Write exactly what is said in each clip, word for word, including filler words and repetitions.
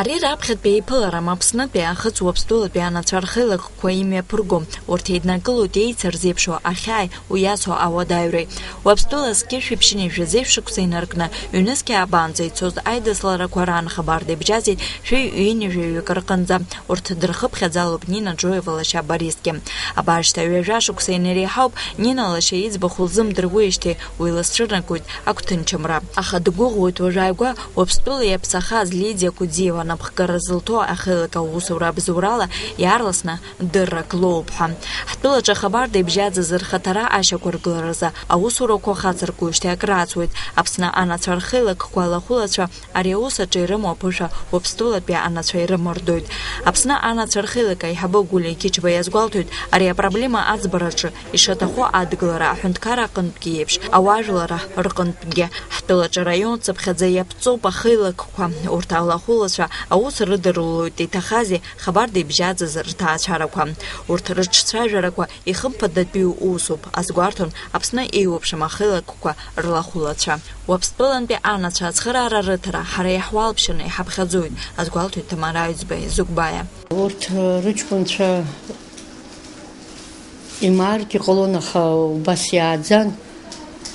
Ари раԥхьатәи еиԥыларам Аԥснытәи ахыц Уаԥстәылатәи анацәа рхеилакқәа имҩаԥырго. Урҭ еиднакылоит еицырзеиԥшу ахьааи уи иацу ауадаҩреи. Уаԥстәыла зқьышәи ԥшьынҩажәи жәеиза шықәса инаркны, ҩнызқьи ааба анҵа ицоз аидысларақәа раан хабар дибжьазеит шәи ҩынҩажәаҩык рҟынӡа. Урҭ дырхыԥхьаӡалоуп Нина Џьоиева лашьа Борисгьы. Абаашьҭа ҩажәа шықәса инареиҳауп Нина лашьа иӡбахә лзымдыруеижьҭеи уи лызцәырнагоит агәҭынчымра. Аха дгәыӷуеит уажәааигәа Уаԥстәыла иаԥсахаз Лидиа Кәыӡиева анапхгара зылҭо ахеилак аусура абзоурала иаарласны дыррак лоуп ҳәа. Ҳтәылаҿы ахабар дибжьаӡыз рхаҭара ашьақәыргыларазы аусурақәа хацыркуеижьҭеи акрааҵуеит. Аԥсны анацәа рхеилакқәа алахәылацәа ари аус аҿы ирымоу аԥышәа Уаԥстәылатәи анацәа ирымырдоит. Аԥсны анацәа рхеилак аиҳабы Гәлиа Кьычба иазгәалҭоит, ари апроблема аӡбараҿы ишаҭаху адгылара аҳәынҭқарра аҟынтәгьы еиԥш, ауаажәларра рҟынтәгьы. Ҳтәылаҿы араион цыԥхьаӡа иаԥҵоуп ахеилакқәа, урҭ алахәылацәа аус рыдырулоит, иҭахази хабар дибжьаӡыз рҭаацәарақәа. Урҭ рыҿцәажәарақәа ихымԥадатәиу усуп, азгәарҭон Аԥсны еиуеиԥшым ахеилакқәа рлахәылацәа. Уаԥстәылантәи анацәа ацхыраара рыҭара ҳара иаҳуалԥшьаны иҳаԥхьаӡоит, азгәалҭоит Ҭамара Аҩӡбеи Зыгәбаиа. Урҭ рыҷкәынцәа имааргьы ҟалон, аха убас иааӡан,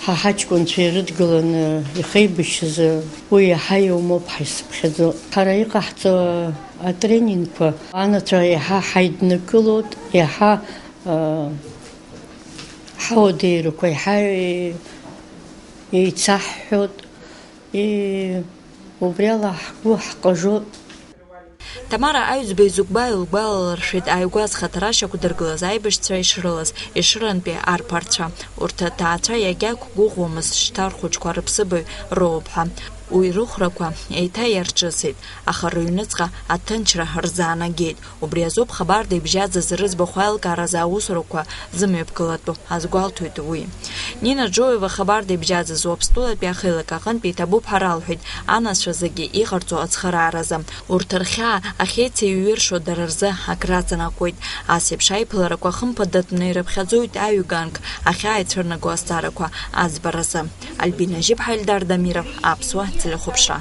ҳа ҳаҷкәынцәа ирыдгыланы ихеибашьаз, уи иаҳа иумоуп ҳәа исыԥхьаӡо. Ҳара иҟаҳҵо атренингқәа анацәа иаҳа ҳаиднакылоит, иаҳа, а, ҳауадаҩрақәа иаҳа еицаҳҳәоит, и-, убриала ҳгәы ҳҟажоит. Ҭамара Аҩӡбеи Зыгәбаиа лгәалалыршәеит ааигәа зхаҭара шьақәдыргылаз аибашьцәа ишрылаз, ешырантәи арԥарцәа. Урҭ аҭаацәа иагьақәгәыӷуамызт шьҭа рхәыҷқәа рыԥсыбаҩ роуп ҳәа. Уи рыхәрақәа еиҭа иарҿысит, аха рыҩныҵҟа аҭынчра рзаанагеит. Убри азоуп хабар дибжьаӡыз рыӡбахә аилкааразы аусурақәа зымҩаԥгалатәу азгәалҭоит уи. Нина Џьоиева хабар дибжьаӡыз Уаԥстәылатәи ахеилак аҟынтә иҭабуп ҳәа ралҳәеит анацәа зегьы иҟарҵо ацхырааразы. Урҭ рхьаа ахьеицеиҩыршо дара рзы акраҵанакуеит. Ас еиԥш аиԥыларақәа хымԥадатәны ирыԥхьаӡоит аҩганк ахьааицәырнаго азҵаарақәа аӡбаразы. Альбина Жьыԥҳа, Ельдар Дамиров, Аԥсуа телехәаԥшра.